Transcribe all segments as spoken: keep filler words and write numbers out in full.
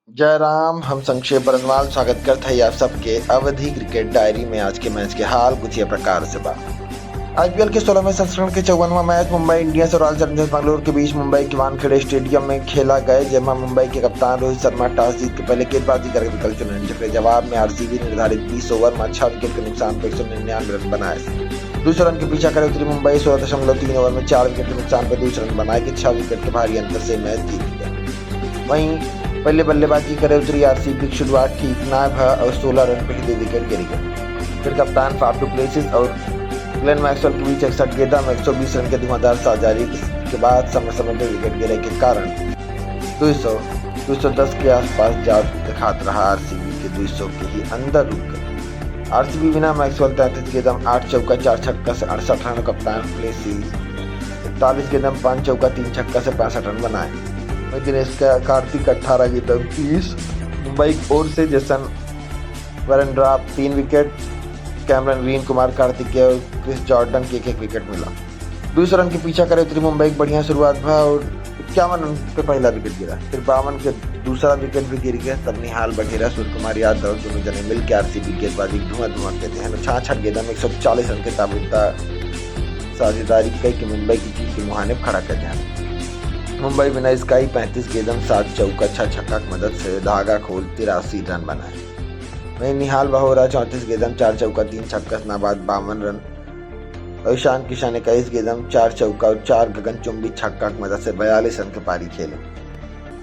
जय राम, हम संक्षेप बरनवाल स्वागत करत हई आप सबके अवधी क्रिकेट डायरी में। आज के मैच के हाल कुछ ये प्रकार से बा। आईपीएल के सोलहवें संस्करण के चौवनवाँ मैच मुंबई इंडियंस और रॉयल चैलेंजर्स बेंगलोर के बीच मुंबई के वानखेड़े स्टेडियम में खेला गए, जेमा मुंबई के कप्तान रोहित शर्मा टॉस जीत के पहले गेंदबाजी करे के विकल्प चुने, जेकरे जवाब में आरसीबी निर्धारित बीस ओवर में छह विकेट के नुकसान पर एक सौ निन्यानवे रन बनाए। दो सौ रन के पीछा करे उतरी मुंबई, सोलह दशमलव तीन ओवर में चार विकेट के नुकसान पर दो सौ रन बनाए के छह विकेट के भारी अंतर से मैच जीत गया। वहीं पहले बल्लेबाजी करे उतरी आरसीबी की शुरुआत ठीक ना भा और सोलह रन पे ही दो विकेट गिर गए। फिर कप्तान फाफ डुप्लेसिस और ग्लेन मैक्सवेल के बीच इकसठ गेंदा में एक सौ बीस रन के धुआंधार साझेदारी के बाद समय समय पे विकेट गिरे के कारण दो सौ, दो सौ दस के आसपास जात दिखात रहा, आरसीबी के दो सौ के ही अंदर रुक गए। आरसीबी बिना मैक्सवेल तैंतीस गेंदा में आठ चौका चार छक्का से अड़सठ रन, कप्तान डुप्लेसिस इकतालीस गेंदा में पाँच चौका तीन छक्का से पैंसठ रन बनाए। वहीं दिनेश का-, कार्तिक अठारह गेंदा में तीस, मुंबई की ओर से जेसन वेरेनड्रॉप तीन विकेट, कैमरन ग्रीन, कुमार कार्तिकेय और क्रिस जॉर्डन के एक एक विकेट मिला। दो सौ रन के पीछा करे उतरी मुंबई की बढ़िया शुरुआत भा और इक्यावन रन पे पहला विकेट गिरा, फिर बावन के दूसरा विकेट भी गिर गया। तब निहाल बघेला, सूर्यकुमार यादव दोनों जने मिलके आरसीबी गेंदबाजी धुआं धुआं के देहन, छाछठ गेंदा में एक सौ चालीस रन के ताबूता साझेदारी कई के मुंबई की जीत के मुहाने खड़ा कर दिया। मुंबई बिना इसका ही पैंतीस गेंदा में सात चौका छह छक्का की मदद से धागा खोल तिरासी रन बनाए। वहीं निहाल बघेला चौंतीस गेंदा में चार चौका तीन छक्का से नाबाद बावन रन और ईशान किशन इक्कीस गेंदा में चार चौका और चार गगनचुंबी छक्का की मदद से बयालीस रन के पारी खेले।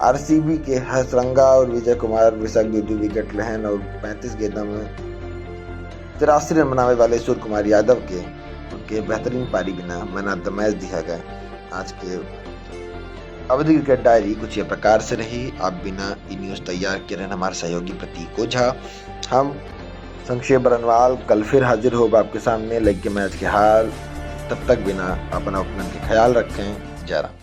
आरसीबी के हसरंगा और विजय कुमार बिसाक दो दो विकेट लेहन और पैंतीस गेंदा में तिरासी रन बनावे वाले सूर्यकुमार यादव के उनके बेहतरीन पारी बिना man of the match दिया गया। आज के अवधी क्रिकेट डायरी कुछ ये प्रकार से रही। आप बिना ई न्यूज़ तैयार के रहन हमारे सहयोगी प्रतीक ओझा। हम संक्षेप बरनवाल कल फिर हाजिर होब आपके सामने लेके मैच के हाल। तब तक बिना अपना अपनन के ख्याल रखें। जय राम।